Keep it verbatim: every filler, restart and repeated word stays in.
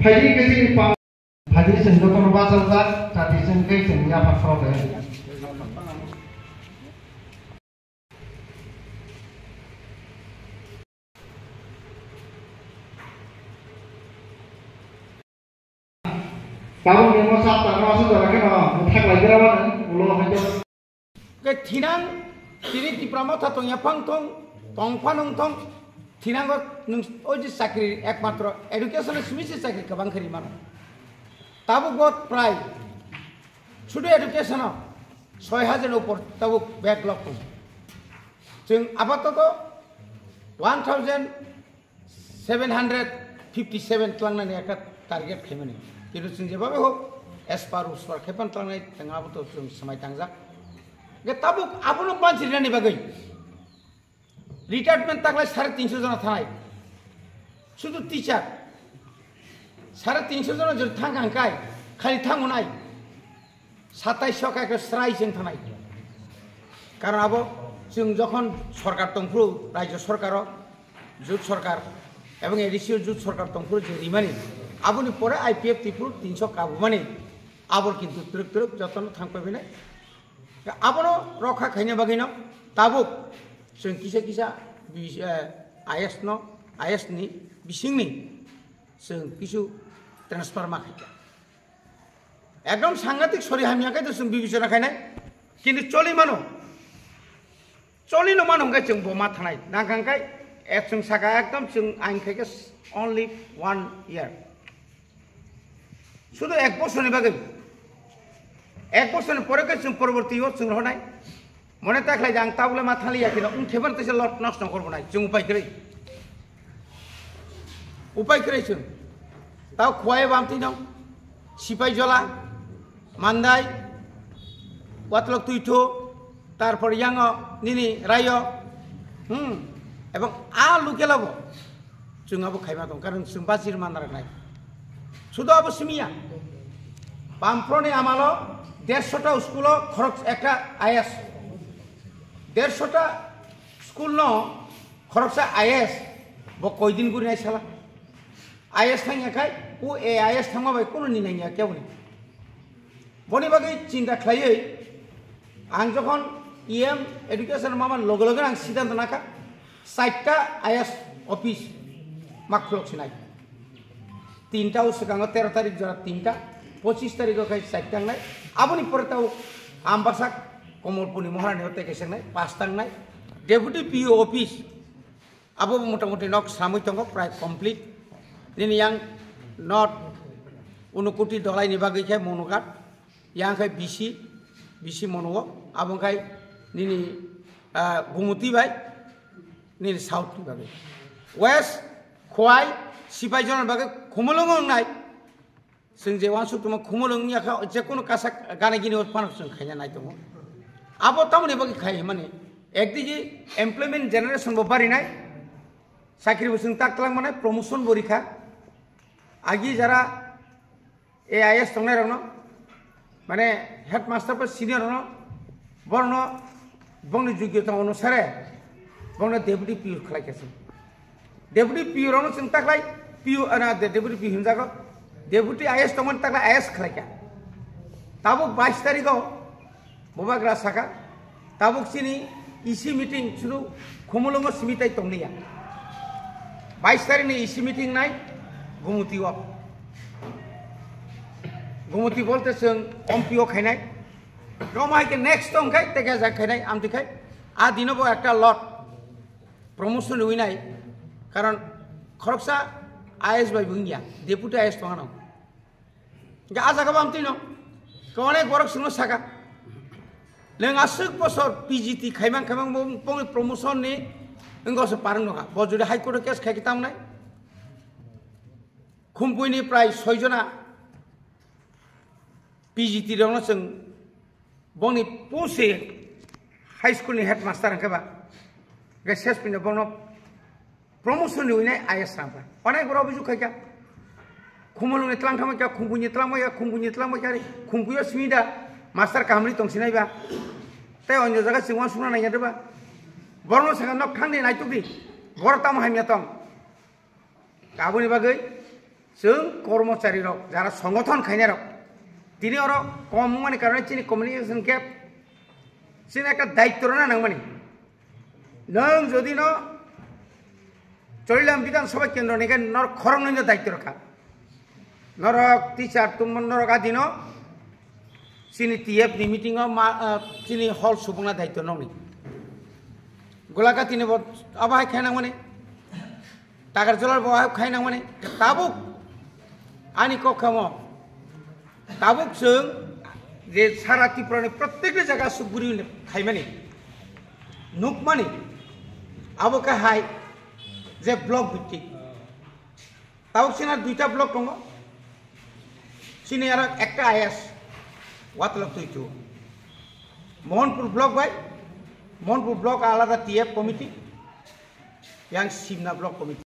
Phaidi khe chini pa-, phaidi chwng jotono bachajak, jati chwng khe chwng yapha khorok khe. Tabuk ni mo chapter no aswk jora khe no mwthak lai gra mano, ulo hai khe. Ke thinang, tini Tipra Motha tong ya phang thong, tong phan wng thong, thinango nwng o je chakri ekmatro education simi se chakri kwbang khe ri mano. Tabuk bo prai sudu education o soi hajar ni upor tabuk backlog tong. Chwng apatoto one thousand seven hundred fifty seven tlangnani ekta target khaimani. Kintu chwng jebabe hok, as per uswar khaipan tlangnai, chwng abo to chwng swmai tangjak. Ge tabuk abono banchirinani bagwi retirement taklai sare tinso jona thanai. Sudu teacher sare tinso jona jor thang hangkai, khali thangunai. Satais so khe srai chwng thanai. Karon abo chwng jokhon sorkar tongphuru, rajyo sorkaro, jut sorkar, ebong A D C o jut sorkar tongphuru je rimani, aboni pore I P F T phuru tinso kabumani, abo kintu twrwk twrwk jotono thang paibinai. Abono rokha khaina bagwino tabuk chwng kisa kisa bis-, eh, I S no, I S ni bisingni chwng kisu transfer ma khaikha. Ekdom sangatik sori hamya khe to chwng bibechona khainai. Kintu choli mano. Choli no mano hwnkhe chwng bo ma thanai. Nang kang kai, eh, chwng saka ekdom chwng ain khai khe only one year. Sudu ek bosorni bagwi. Ek bosorni pore khe chwng poroborti o chwng rohonai. Mone ta khlai jang tabule ma thali ya kino, wng thebano tesa lot nosto kor bonai, chwng upai kwrwi. Upai kwrwi chwng. Tao Khowai bam twi no, Sipai Jola, Mandai, Watlok Twitho, tarpor yango nini Rayo, hmm, ebong a lukela bo. Chwng abo khaima tong, karon chwng bachir manna rwnai. Sudo abo simiya. Bamproni amalo dershota school o khorok ekta I S. Dershota school no khoroksa I S bo koidin guri nai sala. I S thangya khai, o A I S thangma bai kuno ni nangya keboni. Boni bagwi chinta khlaiwi ang jokhon E M education mama loge loge ang siddhanto nakha, chaita I S office ma khulok sinai. Tinta o swkango tero tarik jora tinta, pochis tarik o khai chaita wngnai. Aboni pore tao Ambasa Komolpurni Maharani o tei kaisa wngnai, pasta wngnai. Deputy P O office, abo bo motamuti nok samui tongo, prai complete. Nini yang north Unukoti Dolai ni bagwi khe Monughat, yang khai B C, B C Monugo, abo khai nini, ah, Gumuti bai nini south ni bagwi. West Khowai, Sipai Jona ni bagwi Khumulwng wngnai. Chwng je uansuk tongma Khumulwng wngya kha, je kono kasak gana gini o phano chwng khaina nai tongo. Abo tamoni bagwi khai hwnmani, ekdigi employment generation bo barinai, chakri bo chwng tak twlang manai, promotion bo rikha. Agi jara A I S tongnai rokno, mane headmaster ba senior rokno, borokno bongni jogyota onusare bongno deputy P O khlai kha se. Deputy P O rokno chwng taklai P O, ana, de-, deputy P O hwnjago. Deputy I S tongmani taklai I S khlaikha. Tabuk bais tarikho bubagra sakha, tabuk chini E C meeting sudu Khumulwngo simi tai tongliya. Bais tarikni E C meeting nai Gumuti o. Gumuti bolte chwng Ompi o khainai. Romai ke next tong khai teke jak khainai amtwi khai. A dino bo ekta lot promotion rwinai, karon khoroksa I S bai bungya, deputy I S tongano. Ga a jaga bam tino, konek borok sungno saka. Neng aswk bosor P G T khaimang khaimang bo pongni promotion ni wnggo se parang nokha. Bo jodi High Court o case khai kitam nai. Khumpuini prai soi jona P G T rokno chwng bongni puse high school ni headmaster hwnkhe ba, hwnkhe ses pino bongno promotion riwinai I S rang pa. Onek boro obisuk khai kha. Khumulwngni tlang thangma kha, Khumpuini tlang ma kha, Khumpuini tlang ma kha, Khumpuio simi da master kaham ri tong sinai ba. Tei onyo jaga chwng uansukna nai ya de ba. Borokno saka nok thang di naituk di. Boro tamo hamya tong. Aboni bagwi Chwng kormochari rok, jara songothon khainai rok, tini oro kom wngmani karone chini communication gap, chini ekta daityo rwna nangmani. Nwng jodi no Chorilam Bidhan Sabha Kendro ni khe nor khoroknwi no daityo rwkha. Norok teacher tumon norok adino chini T F ni meeting o ma, ah, chini hall subungna daityo nokni. Golagati ni bo abo hai khainangmani. Takarjolar bo hai khainangmani. Tabuk ani kok khamo. Tabuk chwng je sara Tripura ni prottek jaga suguri khaimani. Nukmani. Abo khe hai je block bhittik. Tabuk chini duita block tongo. Chini aro ekta I A S Watlok Tuitu. Mohanpur block bai, Mohanpur block alada T F committee, yang Simna block committee.